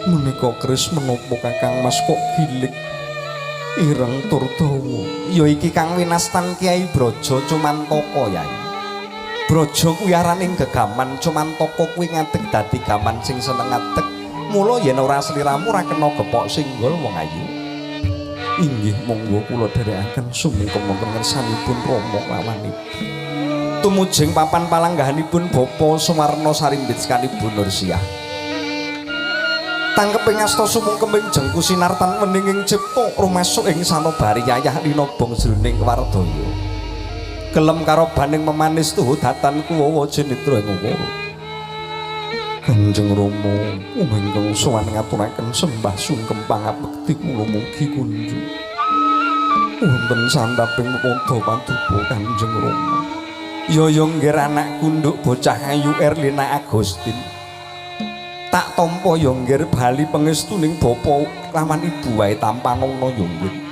Menika keris menapa Kakang Mas kok gilig ireng tur dawa? Ya iki kang winastan Kyai Braja Cumantaka, Yai. Braja kuwi arane gegaman, Cumantaka kuwi ngadeg dadi gaman sing seneng ngadeg. Mula yen ora sliramu ora kena gepok singgol wong ayu. Inggih, monggo kula dherekaken sumungkem wonten ngersanipun Rama lawan ibu. Tumujeng papan palanggahanipun Bapa Suwarna Sarimbit Ibu Nursiah. Tangkeping asta sumungkeming jengku sinartan weninging cipta rumasuk ing sanobari yayah linobong jroning wardaya. Kelem karobaning memanis tuhu datan kuwawa jenitra ing ukara. Kanjeng Rama ingkang sowan ngaturaken sembah sungkem pangabekti kula mugi kunjung. Wonten sandhaping pada paduka Kanjeng Rama. Ya ya nggir anakku nduk bocah ayu Erlina Agustin. Tak tampa ya nggir bali pangestuning bapa lawan ibu wae tampanono ya nggir.